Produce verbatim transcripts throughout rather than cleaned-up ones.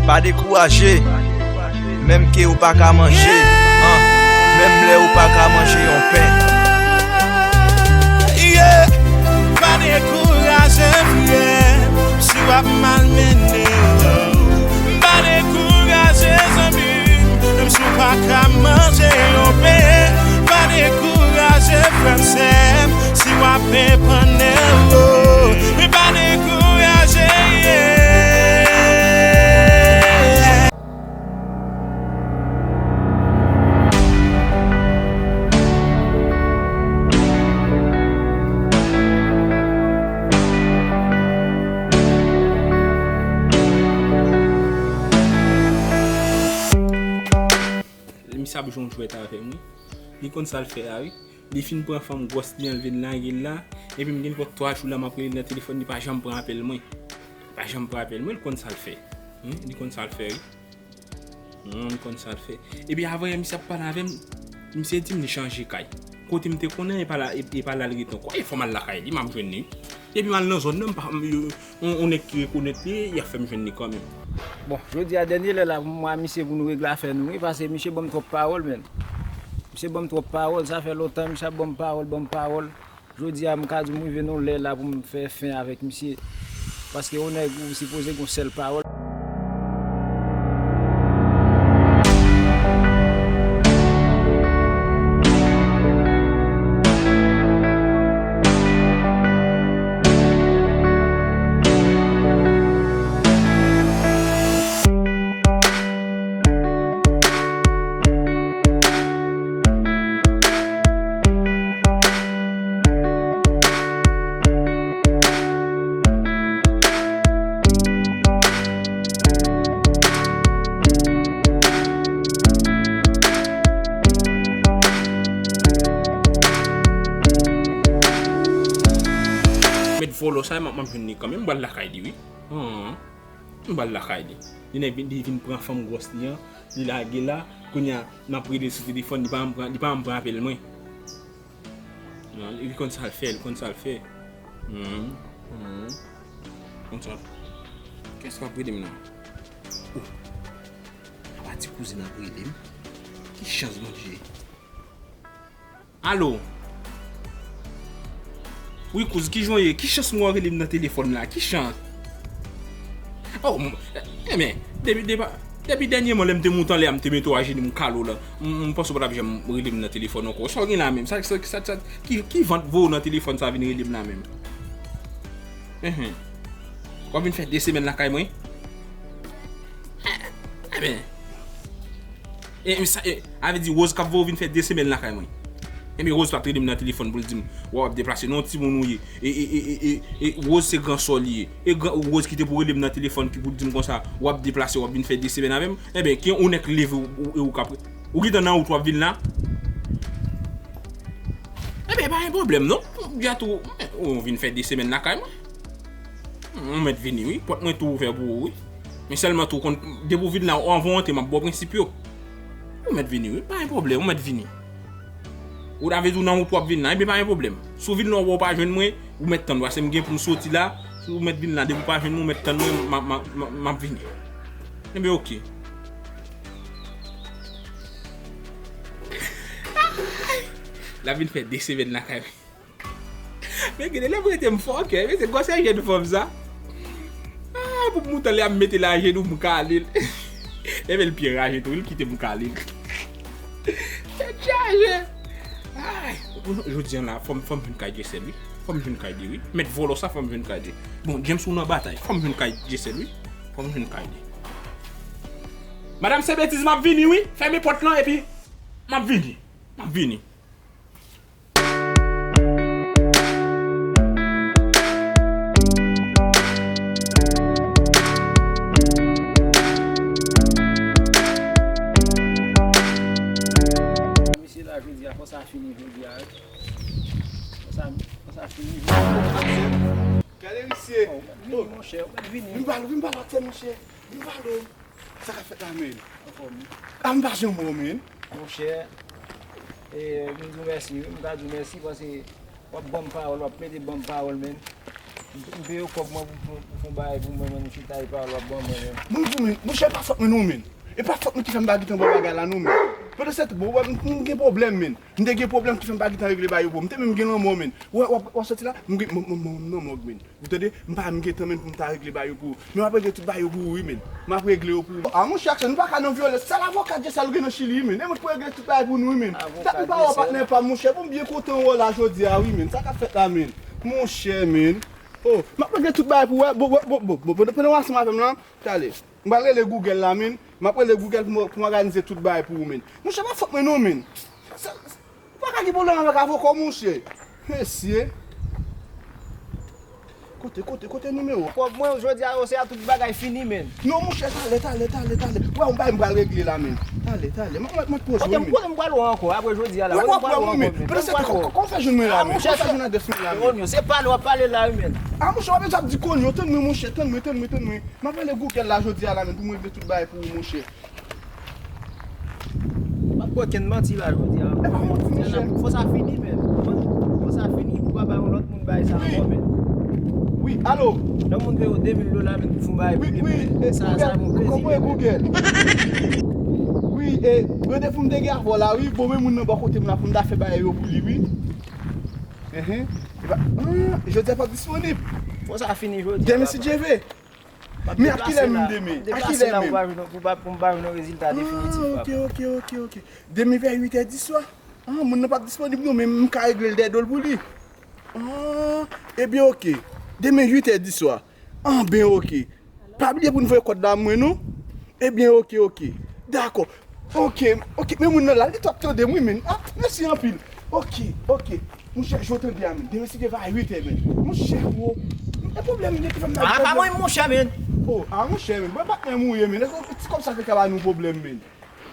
Pa dekouraje, menm ke ou pa ka manje, an, menm lè ou pa ka manje yon pen. Yeah. Pa dekouraje, frè m, si w ap malmennen. Pa dekouraje, zanmi m, menm si w pa ka manje yon pen. Pa dekouraje, frè m, sè m, si w ap epannen, oh, men pa dekouraje, yeah. Misye ap jwe yon jwèt avè m, wi. Li konn sa l fè a, wi. Li fin pran fanm gwòs li an, l vin lage l la. Epi m gen twò twa jou la, m ap rele l nan telefòn, li pa janm pran apèl mwen. Li pa janm pran apèl mwen, li konn sa l fè. Wi, li konn sa l fè, wi. Wi, li konn sa l fè. Epi avan yè, misye ap pale avè m, misye di m li chanje kay. Kote m te konnen, e pa la, e, e pa la l rete ankò. E fò m al lakay li, m ap jwenn li, wi. Epi m al nan zòn nan, m pa, m, yo, yon, yon nèg ki rekonèt li, y ap fè m jwenn li kanmenm. Bon, jodi a dènye lè la pou mwen a misye pou nou regle afè nou, wi, paske misye ban m twòp pawòl, menn. Misye ban m twòp pawòl, sa fè lontan misye ap ban m pawòl, ban m pawòl. Jodi a, m ka di w m rive nan yon lè la pou m fè fen avèk misye. Paske yon nèg ou sipoze gen yon sèl pawòl. Mèt vòlò sa, m ap, m ap jwenn li kanmenm, m pral lakay li, wi. An, m pral lakay li. Li nèk vin, li vin pran fanm gwòs li an, li lage la, kounye a, m ap rele sou telefòn, li pa janm pran, li pa janm pran apèl mwen. Non, li konn sa l fè, li konn sa l fè. Hum, hum. Konn sa. Kiyès k ap rele m nan? Oh. Apa ti kouzin ap rele m? Ki chans, Bondye. Alo? Wi, kouz, kijan w ye? Ki chans m wè w rele m nan telefòn la? Ki chans? Oh, m, enben, depi, depi, depi dènyèman lè m te moute anlè a, m te mete w ajenou, m kale w la. M, m panse w pa t ap janm rele m nan telefòn ankò. Sa w gen la menm? Sa, sa, sa, sa, ki, ki vant voye w nan telefòn sa vin rele m la menm? Enhen. W ap vin fè de semèn lakay mwen? Enben. E, e, sa, e, avè di Rose k ap voye w vin fè de semèn lakay mwen. Enben, Rose pa t rele m nan telefòn pou l di m, wa w ap deplase non, timoun ou ye. E, e, e, e, e, e, Rose se gran sè w li ye. E gran, Rose ki te pou rele m nan telefòn ki pou di m konsa, w ap deplase, w ap vin fè de semèn avè m. Enben, ki yon nèg leve ou, ou, ou k ap, ou gentan nan wout w ap vin la? Enben, pa gen pwoblèm non. Byatou, ou vin fè de semèn lakay mwen. Ou mèt vini wi, pòt mwen tou ouvè pou ou wi. Men sèlman tou konn, depi w vin la, anvan w antre, m ap ba w prensip yo. Ou mèt vini wi, pa gen pwoblèm, ou mèt vini. Ou ta vle di w nan wout w ap vin la, ebyen pa gen pwoblèm. Si w vin la w wè w pa jwenn mwen, ou mèt tann, paske m gen pou m soti la, si w mèt vin la, depi w pa jwenn mwen, ou mèt tann mwen, m a, m a, m a, m ap vini. Ebyen oke. L ap vin fè de semèn lakay mwen. Men gade lè m rete m fòkè, men se gwosè jèn fanm sa. Ah, pou m moute anlè a m mete l ajenou m kale l. Lè men l pye raje tou, l kite m kale l. Tèt chaje. Ay, jodi a la, fò m, fò m jwenn kay Dyesèl wi. Fò m jwenn kay li wi. Mèt vòlò sa, fò m jwenn kay li. Bon, James ou nan batay. Fò m jwenn kay Dyesèl wi. Fò m jwenn kay li. Madanm se betiz, m ap vini wi. Fèmen pòt lan epi m ap vini. M ap vini. Misye la jodi a, fò sa fini jodi a wi. Fò sa, fò sa fini jodi a. Gade misye. Vini monchè, vini. Vin pale, vin pale ak sè monchè. Vin pale. Sa k ap fèt la menn? Anfòm wi. A m pa janm wè w menn. Monchè, e, m di w mèsi wi, m ka di w mèsi paske w ap ban m pawòl, w ap plede ban m pawòl menn. M peye w kòb mwen pou, pou, pou fè yon bagay pou mwen, men m chita epa w ap ban mwen, men. Mwen di w, men, monchè, e pa fòt mwen non, men. E pa fòt mwen ki fè m pa gentan ba w bagay la non, men. Pandan se tan, bon, wè, m, m gen pwoblèm, men. M te gen pwoblèm ki fè m pa gentan regle bagay yo pou ou. M te menm gen lanmò, men. Wè, w ap, w ap sòti la, m gen, m, m, m, m nan mòg, men. Ou tande? M pa menm gentan, men, pou m ta regle bagay yo pou ou. Men m ap regle tout bagay yo pou ou, wi, men. M ap regle yo pou ou. A, monchè, Jackson, nou pa ka nan vyolans. Sèl avoka Dyesèl ou gen nan Chili, wi, men. E mwen pou regle tout bagay pou nou, wi, men. Dat m pa wè patnè pa m, monchè. Bon, m byen kontan wè w la jodi a, wi, men. Sa k ap fèt la, men? Monchè, men. Oh, m ap regle tout bagay pou ou, wè. Bon, bon, bon, bon, bon, pandan w ansanm avè m lan, talè. M pral rele Google la, men. M ap rele Google pou m, pou m òganize tout bagay pou ou, men. Monchè, pa fòt mwen non, men. Sa, ou pa ka gen pwoblèm avèk avoka w, monchè. Mesye. Kote, kote, kote nimewo? Kòb mwen, jodi a, yo, se a tout bagay fini, men. Non, monchè, talè, talè, talè, talè. Wè, yon bagay m pral regle la, men. Talè, talè. Mwen, mwen, mwen poze w, men. Kote m pral wè w ankò, apre jodi a la. Wè, kote m pral wè w ankò, men. Pandan se tan, kòman w fè jwenn mwen la, men? Kòman w fè jwenn adrès mwen la, men? Se pa nou ap pale la, wi, men. A, monchè, w ap ap di konyo, tann mwen, monchè, tann mwen, tann mwen, tann mwen. M ap rele Google la jodi a la, men, pou m regle tout bagay pou ou, monchè. M ap ba w okenn manti la jodi a. E pa manti, monchè. Fò sa fini, men. Fò sa fini pou pa bay yon lòt moun bagay sa ankò, men. Wi, alo. Lè moun peye w de mil dola, men, pou fè yon bagay pou li, men. Sa, sa yon plezi, men. Konprann Google. Wi, e, randevou m te gen avè w la, wi. Bon, men moun nan bò kote m la pou m ta fè bagay yo pou li, wi. Enhen. E pa, ah, jodi a p ap disponib. Fò sa fini jodi a, papa. Demen si Dye vle. Men a kilè menm demen? A kilè menm? Pou pa, pou m pa jwenn yon rezilta definitif, papa. Ah, ok, ok, ok, ok. Demen vè uit è di swa. Ah, moun nan p ap disponib non, men m ka regle l dèyè do l pou li. Ah, ebyen, ok. Demen uit è di swa. Ah, ben, ok. Pa bliye pou n voye kòd la mwen, non. Ebyen, ok, ok. Dakò. Ok, ok, men moun nan la, li t ap tande m, wi, men. Ah, mèsi anpil. Ok, ok. Monchè, jodi a, men. Demen, si Dye vle, a uit è, men. Monchè, wo. E pwoblèm, men, ki fè m nan... Ah, pa mwen, monchè, men. Oh, ah, monchè, men. Mwen pa t menm ou ye, men. Èske ti kòb sa te ka ba nou pwoblèm, men?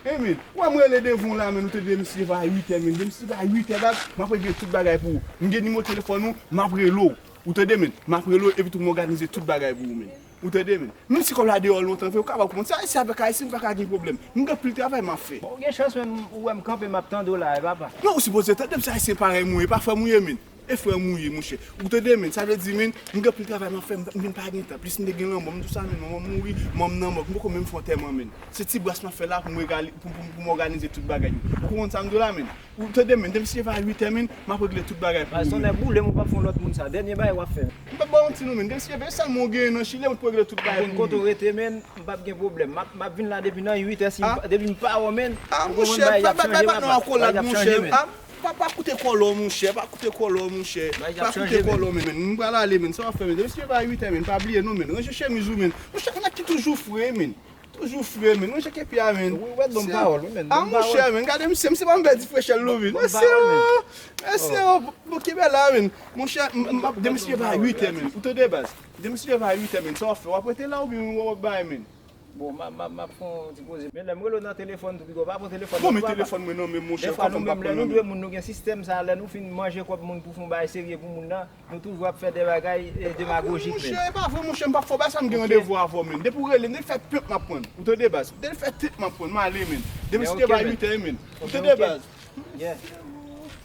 E, men. Wè, mwen rele devan w la, men. Ou te demen, si Dye vle, a uit è, men. Demen, si Dye vle, a uit è, baz, m ap regle tout bagay pou ou. M gen nimewo telefòn ou, m ap rele w. Ou tande, men? M ap rele w, epi tou m òganize tout bagay pou ou, men. Ou tande, men? Menm si kòb la deyò lontan vre, ou kapab konprann. Se Ayisyen avèk Ayisyen, m pa ka gen pwoblèm. M gen anpil travay m ap fè. Bon, ou gen chans menm, ou wè m kanpe, m ap tande w la, e papa. Non, ou sipoze tande m, se Ayisyen parèy mwen ye, pa frè m ou ye, men. E frè m ou ye, monchè. Ou tande, men, sa vle di, men, m gen anpil travay m ap fè, m, m vin pa gen tan. Plis m te gen lanmò, m di w sa, men, manman m mouri, manman m nan mòg, m poko menm fè antèman, men. Se ti bras m ap fè la pou m regali-, pou, pou, pou m òganize tout bagay yo. Ou konprann sa m di w la, men? Ou tande, men, demen si Dye vle a uit è, men, m ap regle tout bagay pou ou, men. Sonè boule m, ou p ap fè yon lòt moun sa. Dènye bagay w ap fè. M p ap ba w manti non, men. Demen si Dye vle, sèl mwen w genyen nan Chili, mwen pou regle tout bagay pou ou, men. Konn kote w rete, men, m p ap gen pwoblèm. M ap, m ap vin la depi nan uit è, si m pa, depi m pa wè w, men. Ah, monchè, pa, pa, pa, pa, non, akolad, monchè. Ah, pa, pa koute kòlò, monchè. Pa koute kòlò, monchè. Pa koute kòlò, men, men. M pral ale, men. Sa w ap fè, men? Demen si Dye vle a uit è, men. Pa bliye non, men. Ranje chemiz ou, men. Monchè, nèg ki toujou fre, men. Toujou fre, men. Monchè, kenbe a, men. Wi, wè, ban m pawòl, wi, men. Ah, monchè, men, gade misye, misye pa m pèdi frechè l, non, men. Mesye, oh, bon, kenbe la, men. Monchè, m, m, demen si Dye vle a uit è, men. Ou tande, baz? Demen si Dye vle a uit è, men. Sa w ap fè? W ap rete la oubyen w ap bay, men? Bon, m ap, m ap, m ap fè yon ti poze. Men lè m rele w nan telefòn tou, piga w pa pran telefòn nan, papa. Bon, men telefòn mwen nan men m, monchè, kòb la m pa pran nan men. Dèfwa nou menm, lè nou dwe moun, nou gen sistèm sa, lè nou fin manje kòb moun pou fè yon bagay serye pou moun nan, nou toujou ap fè de bagay, e, demagojik, men. Monchè, e pa vre, monchè, m p ap fè w bagay sa, m gen randevou avè w, men. Depi w rele m, depi fè tent m ap pran. Ou tande, baz? Depi fè tent m ap pran, m ale, men. Depi si Dye vle a uit è, men. Ou tande, baz? Yeah.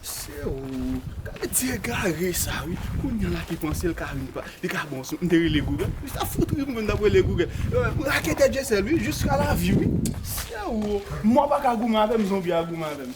Se ou. Gade ti egare sa, wi. Kounye a la ki panse l ka vin pa, li ka bon sou. M te rele Google. Wi, sa fout ri pou mwen, m t ap rele Google. Euh, raketè Dyesèl, wi, jiska lavi, wi. Se ou. Mò pa ka goumen avè m, zonbi a goumen avè m.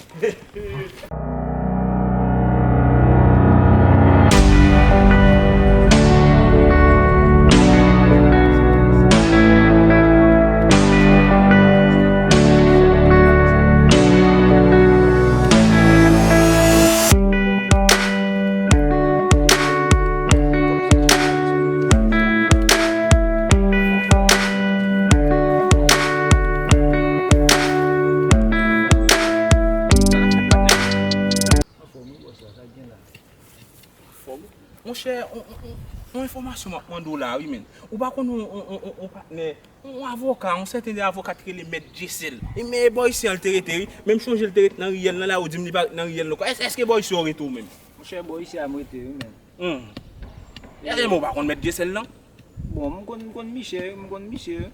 Anfòm, wi, bòs la, sa k gen la? Anfòm, wi. Monchè, on, on, on, on enfòmasyon m ap mande w la, wi, men. Ou pa konn on, on, on, on, on patnè, on, on avoka, on sèten de avoka ki rele Mèt Dyesèl. E men e bò isi an l te rete, wi. Men m chonje l te ret nan riyèl nan la, ou di m li pa ret nan riyèl nan ankò. Èske, èske bò isi an w rete ou menm? Monchè, bò isi a m rete, wi, men. Hmm. Èske men ou pa konn Mèt Dyesèl, non? Bon, m konn, m konn misye, m konn misye.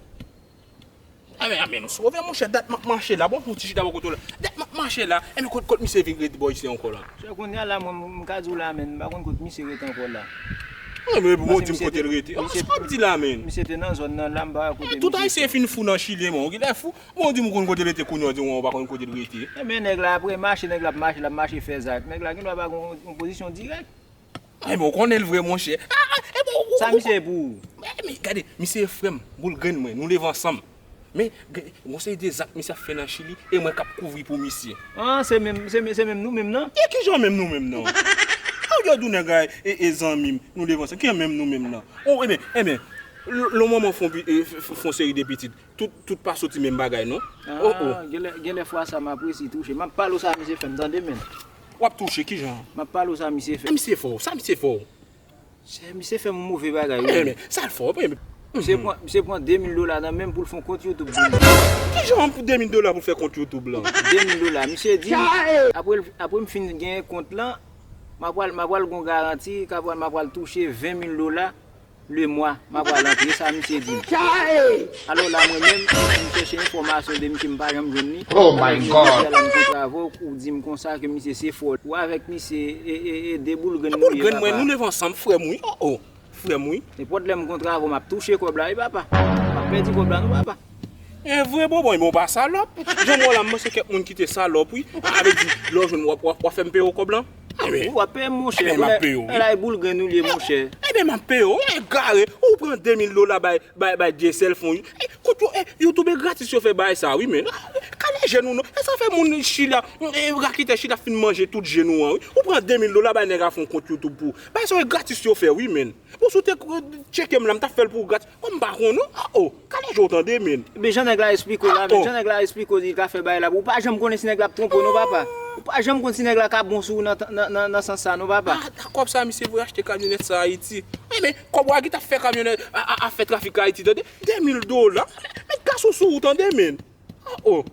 Enben, enben, nou sove, monchè, dat m ap mache la. Bon, pou ti chita bò kote w la. Dat m ap mache la. Enben, kot, kot misye vin ret bò isi ankò la? Chè, kounye a la, mwen, m ka di w la, men, m pa konn kot misye ret ankò la. Mwen, bon, di m kote l rete. Sa w ap di la, men? Misye te nan zòn nan la, m pa wè kote misye. Tout Ayisyen fin fou nan Chili, men w genlè fou. Bon, di m konn kote l rete, kounye a w di m w pa konn kote l rete. Ebyen, nèg la apre mache, nèg la ap mache, l ap mache fè zak. Nèg la gendwa pa gen yon, yon pozisyon dirèk. Ebyen, w konnen l vre, monchè. Sa misye ye pou ou? Men, gade, misye e frè m, boul grenn mwen, nou leve ansanm. Men, gen yon seri de zak misye ap fè nan Chili, e mwen k ap kouvri pou misye. Ah, se menm, se menm, se menm nou menm nan? E kijan menm nou menm nan? Ou di w nèg la e, e zanmi m, nou leve ansanm. Kijan menm nou menm nan? Oh, ebyen, ebyen, l-, lè yon manman fè yon pi-, e, f-, f-, fè yon seri de pitit, tout, tout pa soti menm bagay, non? Oh, oh. Ah, genlè, genlè fwa sa m ap resi touche. M ap pale w sa misye fè m, tande, men. W ap touche, kijan? M ap pale w sa misye fè. E misye fè w, sa misye fè w? Chè, misye fè m yon move bagay, wi. Ebyen, sa l fè w, ebyen. Misye pran, misye pran de mil dola nan men m pou l fè yon kont YouTube pou mwen. Kijan pou de mil dola pou fè kont YouTube lan? De mil dola. Misye di, apre l, apre m fin gen kont lan, m a pral, m a pral gon garanti, k a pral, m a pral touche ven mil dola le mwa, m a pral antre, sa misye di m. Alò la, mwen menm, m chèche enfòmasyon de misye, m pa janm jwenn li. Oh my God! Alò, jodi a la, m kontre avè w, ou di m konsa ke misye se fò. Ou avèk misye, e, e, e de boul grenn nou ye, papa. Boul grenn mwen, nou leve ansanm, frè m, wi. Oh, oh. Frè m, wi. Nenpòt lè m kontre avè w, m ap touche kòb la, wi, papa. M ap pèdi kòb la, non, papa. E vre, bon, bon, men w pa salòp. Jan m wè w la, m panse kèk moun ki te salòp, wi. A, vle di, lè w jwenn, w ap, w ap, w ap fè m peye w kòb lan? Wi, w ap peye m, monchè. Ebyen, m ap peye w, wi. Lè, lè e boul grenn nou li ye, monchè. Ebyen, m ap peye w, wi. Egare, ou pran de mil dola bay, bay, bay Dyesèl fon. E, kout yo, e, YouTube e gratis yo fè bagay sa, wi, men. Kale je nou, non. E sa fè moun Chili a, e, raketè Chili a fin manje tout je nou an, wi. Ou pran de mil dola bay nèg la fè yon kont YouTube pou ou. Bagay sa yo e gratis yo fè, wi, men. Bon, si w te tcheke m la, m t ap fè l pou ou gratis. Kòm m pa konnen w, oh, oh, kale je w tande, men. Men jan nèg la esplike w la, men jan nèg la esplike w, di l ka fè bagay la pou ou. Ou pa janm konnen si nèg la ap twonpe w, non, papa. Ou pa janm konn si nèg la ka bon sou ou nan, nan, nan, nan sans sa, non, papa. Ah, kòb sa, misye voye achte kamyonèt sa Ayiti. Men, men, kòb w a ki t ap fè kamyonèt, a, a, a fè trafik Ayiti, tande. De mil dola. Met gason sou ou, tande, men. Oh, oh.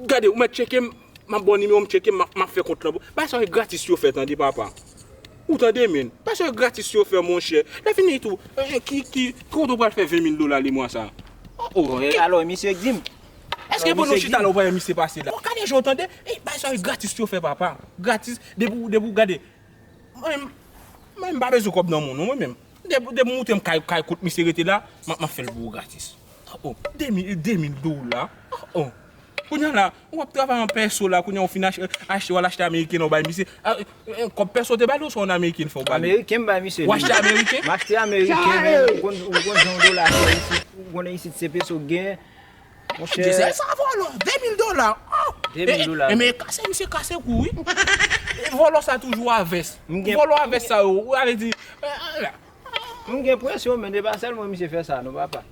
Gade, ou mèt tcheke m, m ap ba w nimewo m, tcheke m, m ap, m ap fè kont lan pou. Bagay sa yo gratis yo fè, tande, papa. Ou tande, men. Bagay sa yo gratis yo fè, monchè. Lè fini tou, eh, ki, ki, ki kote w pral fè ven mil dola le mwa sa? Oh, oh. Bon, e alò, misye k di m. Èske pandan w chita la, ou pa wè misye pase la? Bon, gade je w tande. Eh, bagay sa yo gratis yo fè, papa. Gratis. Depi w, depi w gade. Mwen, mwen m pa bezwen kòb nan moun, non, mwen menm. Depi, depi w montre m kay, kay kot misye rete la, m ap, m ap fè l pou ou gratis. Oh, de mil, de mil dola. Oh, oh. Kounye a la, w ap travay an pèso la, kounye a w fin achte, achte, w al achte ameriken la, w bay misye. Ah, eh, eh, kòb pèso w te ba l ou se yon ameriken fè w ba li? Ameriken m bay misye. W achte ameriken? M achte ameriken, men ou konn, ou konn jan yon dola fè isit, ou konnen isit se peso k genyen. Monchè. Djezè sa vòlò, de mil dola. Oh! De mil dola. E, e, men kase misye kase kou, wi. E vòlò sa toujou a vès. Vòlò a vès sa yo, ou ale di, eh, eh, la. M gen presyon, men e pa sèl mwen misye fè sa, non, papa.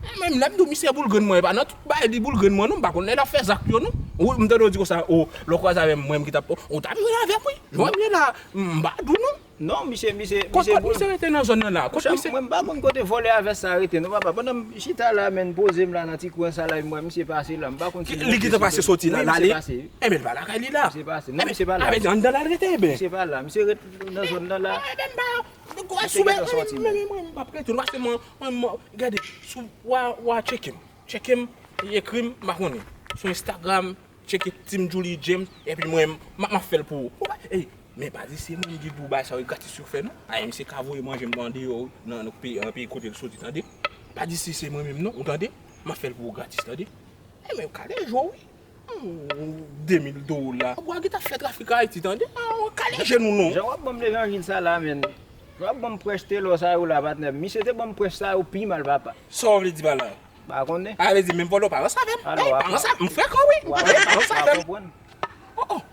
Eh, men lè m di w misye boul grenn mwen, e pa nan tout bagay li boul grenn mwen, non, m pa konn lè l ap fè zak yo, non. Ou, m tande w di konsa, oh, lè w kwaze avè m, mwen m ki t ap, ou t ap jwe avè m, wi. Jwe avè m la, m pa di w, non. Non, misye, misye, misye boul. Kot misye rete nan zòn nan la? Kot misye? Mwen, m pa konn kote vòlò a vès sa rete, non, papa. Pandan m chita la, men m poze m la nan ti kwen sa la, m wè misye pase la. M pa konn si li gentan pase soti la, l ale? Wi, misye pase, wi. Enben, l pa lakay li la. Misye pase. Non, misye pa la. Enben, anndan la l rete, enben. Misye pa la. Misye ret nan zòn nan la. Enben, m pa, misye gentan soti, men, men, men, m p ap rete, paske mwen, mwen, mwen, gade, sou, w a, w a tcheke m. Tcheke m, ekri m, m pa konnen. Sou Instagram, tcheke Team Julie James, epi mwen, m, m ap fè l pou ou. Ou pa, ey, men pa di se mwen ki di w bagay sa yo gratis yo fè, non. Ay, misye ka voye manje m andeyò, nan, nan peyi, nan peyi kote l soti, tande. Pa di si se mwen menm, non, ou tande. M ap fè l pou ou gratis, tande. E men, kale je w, wi. Hmm, de mil dola. Bwa ki t ap fè trafik Ayiti, tande. Ah, kale je nou, non. Jan w ap ban m levanjil sa la, men. Jan w ap ban m prèch telò sa yo la, patnè. Misye te ban m prèch sa yo pi mal, papa. Sa w vle di pa la? Pa konnen. A, vle di menm vòlò pa ranse avè m. Ey, pa ranse avè m, m frekan, wi. Ey, pa ranse avè m. Oh, oh.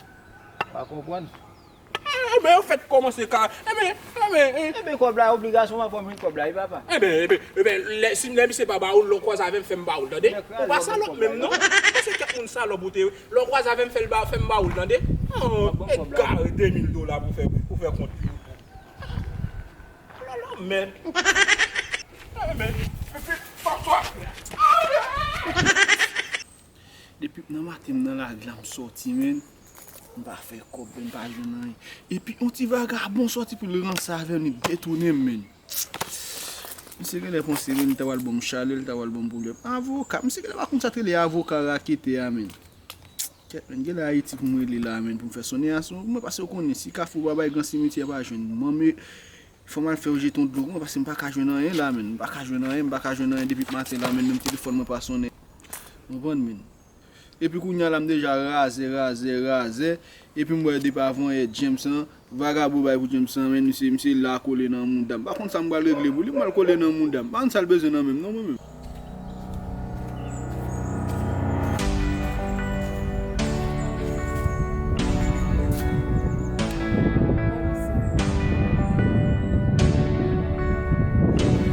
Pa konprann. Enben, yo fèk kòmanse ka, enben, enben, eh. Enben, kòb la, obligasyon w ap ban mwen kòb la, wi, papa. Enben, enben, enben, lè, si, lè misye pa ba ou l, lè w kwaze avè m, fè m ba ou l, tande. Ou pa salòp menm, non. Paske kèk moun salòp ou te, lè w kwaze avè m, fè l ba, fè m ba ou l, tande. Oh, egare, de mil dola pou fè, pou fè kont li. Lòlò, men. Enben, epi, papa. Depi nan maten m nan lari la m sòti, men. M pa fè kòb, men m pa jwenn anyen. Epi yon ti vagabon sòti pou l ranse avè m, li detounen m, men. Misye genlè panse, men, li ta pral ban m chalè, li ta pral ban m pwoblèm. Avoka, misye genlè pa konn sa t rele avoka raketè a, men. Kèt, menn, gen lè Ayiti pou m rele la, menn, pou m fè sonnen a sou mwen, paske w konnen, si Kafou pa bay gran simityè pa jwenn. Mwen, men, fò m al fè yon jeton dlo pou mwen, paske m pa ka jwenn anyen la, menn. M pa ka jwenn anyen, m pa ka jwenn anyen depi maten la, menn, menm telefòn mwen pa sonnen. Ou konprann, menn? Epi kounye a la, m deja razè, razè, razè. Epi m wè depi avanyè James lan, vagabon bay pou James lan, men misye, misye la kole nan mouda m. M pa konn sa m pral regle pou li, m pral kole nan mouda m. M pa konn sa l bezwen nan men m, non, mwen menm.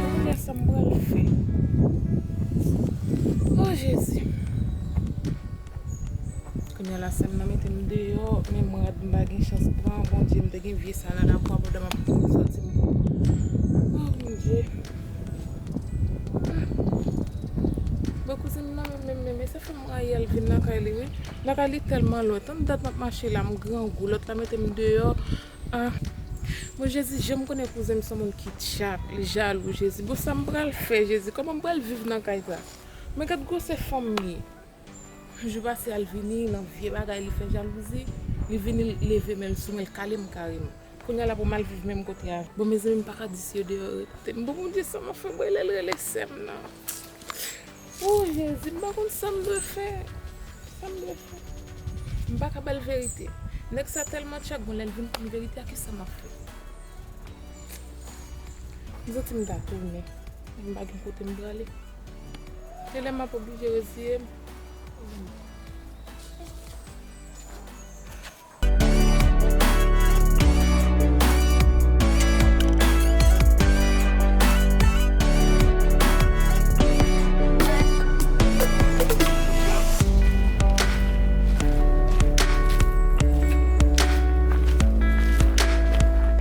Kounye a sa m pral fè? O Jezi! Kounye a la, sè m nan mete m deyò, men m rad m pa gen chans pran. Bondye, m te gen vye sa nan lakou a pandan m ap kouri sòti m. O Bondye! Bon, kouzin m nan menm, menm, menm, se fè m rayi al vin lakay li, wi. Lakay li tèlman lwen. Tann dat m ap mache la, m grangou. Lòt la mete m deyò. Ah. Bon, Jezi, jan m konnen kouzen m se yon moun ki tchak, li jalou, Jezi. Bon, sa m pral fè, Jezi? Kòman m pral viv nan kay sa? Men gad gwosè fanm li. Jou pase a l vini, nan vye bagay, li fè jalouzi. Li vini, l leve men l sou mwen, l kale m kareman. Kounye a la pou m al viv menm kote a. Bon, mezanmi, m pa ka di si yo deyò rete m. Bon, Bondye, sa m ap fè, mwen lè l rele sè m nan. O Jezi, m pa konn sa m dwe fè. Sa m dwe fè? M pa ka ba l verite. Nèg sa tèlman tchak, bon, lè l vin konn verite a, kisa m ap fè? M santi m ta tounen. M pa gen kote m prale. Genlè m ap oblije reziye m.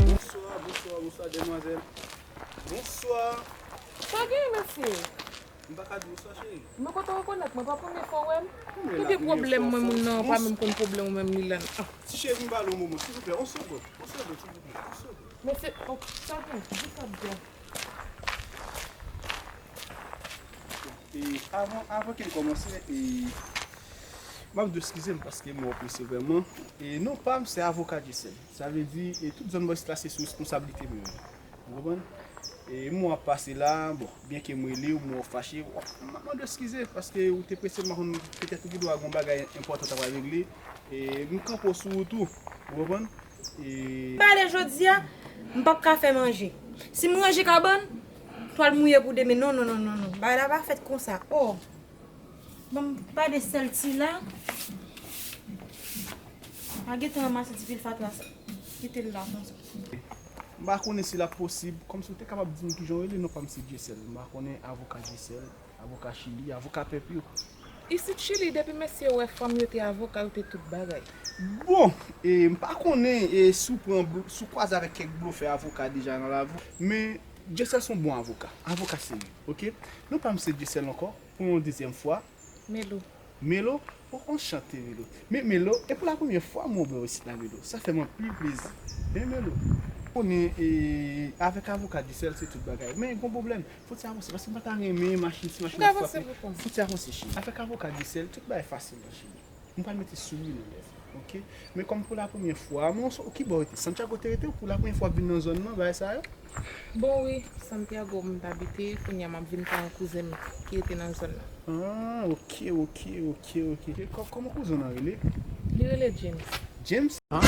Bonswa, bonswa, bonswa, demwazèl. Bonswa. Sa gen, mesye? M pa ka di w sa, cheri. Men kote w rekonèt mwen, pa premye fwa w wè m? Ou gen pwoblèm mwen, moun nan pa menm konn pwoblèm ou menm, Milan. Ah. Ti cheri, m pale yon moman, silvouplè, yon segond, yon segond, silvouplè, yon segond. Mesye, oh, sa gen, di sa byen. E avan, avan ke n kòmanse, e, m ap di w eskize m paske m wè w prese vrèman. E non pa m, se avoka Jesèl. Sa vle di, e tout zòn bò isit la, se sou responsablite m yo ye. Ou konprann? E moman w ap pase la, bon, byenke m rele w, moman w fache, w ap, m ap mande w eskize, paske ou te prese, m pa konn, petèt ou gen dwa gen yon bagay enpòtan w ta pral regle, e m kanpe w sou wout ou, ou konprann? E pale jodi a, m p ap ka fè manje. Si m ranje kabann, twal mouye pou demen. Non, non, non, non, non. Bagay la pa fèt konsa. Oh. Ban m pale sèl ti la. A gentan ranmase ti pil fatra sa. Kite l la konsa. M pa konnen si l ap posib. Kòmsi w te kapab di m kijan w rele? Non pa m se Jesèl. M pa konnen avoka Jesèl, avoka Chili, avoka pèp yo. Isit Chili, depi mesye wè fanm yo te avoka, yo te tout bagay. Bon, e, m pa konnen, e, si w pran blo-, si w kwaze avèk kèk blofè avoka deja nan lavi w, men Jesèl se yon bon avoka. Avoka serye, oke? Non pa m se Jesèl ankò. Pou yon dezyèm fwa. Melo. Melo? Oh, anchante, Melo. Men Melo, e pou la premyè fwa mwen wè w isit la, Melo. Sa fè m anpil plezi. Men Melo, konnen, e, avèk avoka Jesèl se tout bagay. Men gon pwoblèm. Fò ti avanse, paske m pa ta renmen machin, ti machin ap frape. Fò ti avanse, cheri. Avèk avoka Jesèl, tout bagay fasil, cheri. M pral mete souri nan lèv, oke? Men kòm pou la premyè fwa, men w ki bò w rete? Santiago te rete, ou pou la premyè fwa w ap vin nan zòn nan, bagay sa yo? Bon, wi, Santiago m t abite, kounye a m ap vin pa yon kouzen m ki rete nan zòn nan. Ah, oke, oke, oke, oke. E kò-, kòman kouzen w nan rele? Li rele James. James? Ah,